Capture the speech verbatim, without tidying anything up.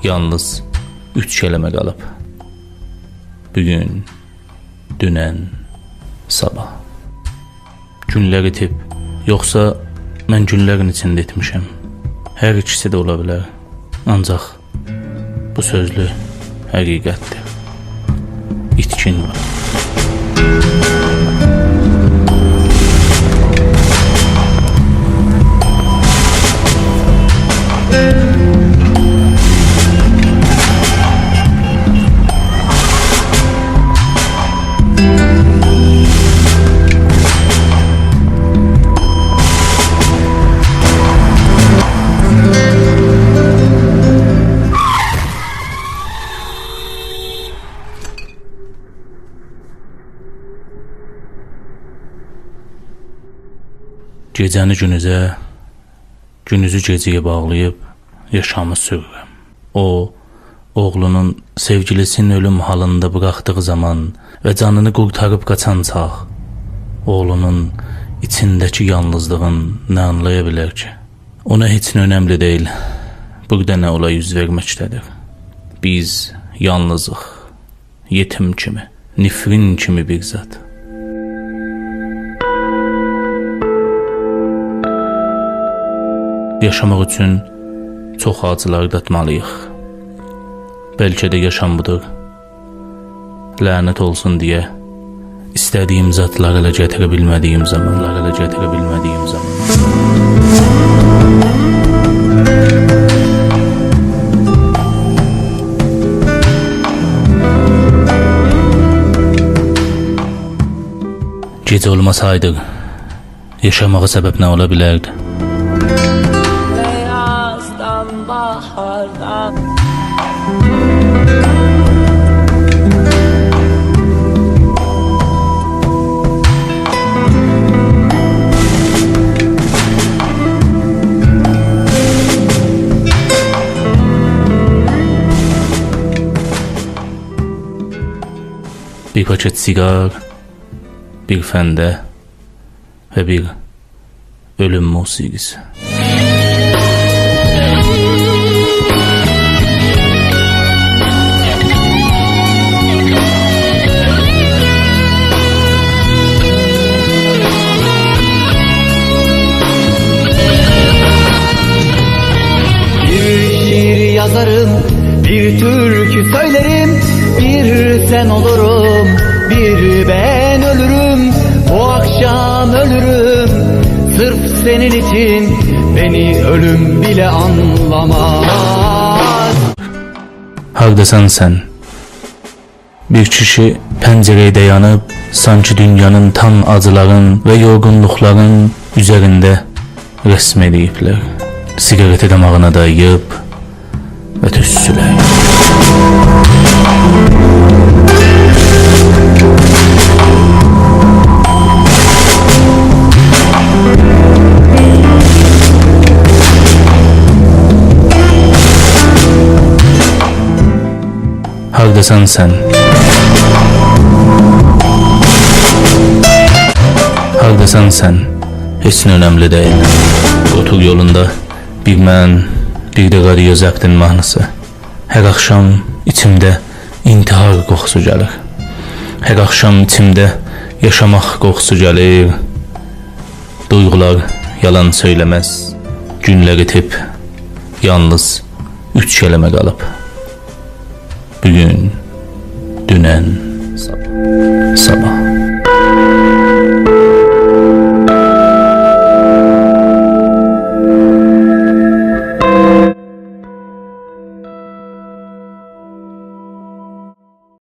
یالنیز اوچ کلمه قالیب. بو گون، دونن، صاباح. گونلر ایتیب، یوخسا من گونلرین ایچینده ایتمیشم؟ هر ایکیسی ده اولا بیلر. آنجاق بو سؤزلو حقیقتدیر. ایتکین وار. گئجه‌نی گونوزه، گونوزو گئجه‌یه باغلاییب یاشامی سورورم. او، اوغلونون سئوگیلیسینین اؤلوم حالیندا بوراخدیغی زامان و جانینی قورتاریب قاچان چاغ، اوغلونون ایچینده‌کی یالنیزلیغین نه آنلایا بیلر کی؟ اونا هئچ نه اؤنملی دئییل بورادا نه اولای اوز وئرمکده‌دیر. بیز یالنیزیق. یئتیم کیمی، نفرین کیمی بیر زاد. یاشاماق اوچون چوخ آجیلار دادمالی‌ییق. بلکه ده یاشام بودور. لعنت اولسون دئیه ایسته‌دیییم زادلاری اله گتیره بیلمه‌دیییم زامان، اله گتیره بیلمه‌دیییم زامان. گئجه اولماسایدی، یاشاماغا سبب نه اولا بیلردی؟ بئیازدان، باهاردان. بیر پاکت سیگار، بیر فنده و بیر اؤلوم موسیقی‌سی. بیر شعر یازاریم، بیر تورکو سؤیلریم، بیر سن اولورام، بیر بن اؤلورم، بو آخشام اؤلورم. سیرف سنین اوچون منی اؤلوم بیله آنلاماز. هارداسان سن؟ بیر کیشی پنجره‌یه دایانیب، سانکی دونیانین تام آجیلارین و یورغونلوقلارین اوزرینده رسم ائله‌ییبلر. سیگارتی داماغینا دایاییب و توسسولر. هارداسان سن؟ هارداسان سن؟ هئچ نه اؤنملی دئییل. اوتور یولوندا، بیر من، بیر ده رادیو ضبطین ماهنیسی. هر آخشام ایچیمده انتحار قوخوسو گلیر. هر آخشام ایچیمده یاشاماق قوخوسو گلیر. دویغولار یالان سؤیله‌مز. گونلر ایتیب، یالنیز اوچ کلمه قالیب. بو گون، دونن، صاباح.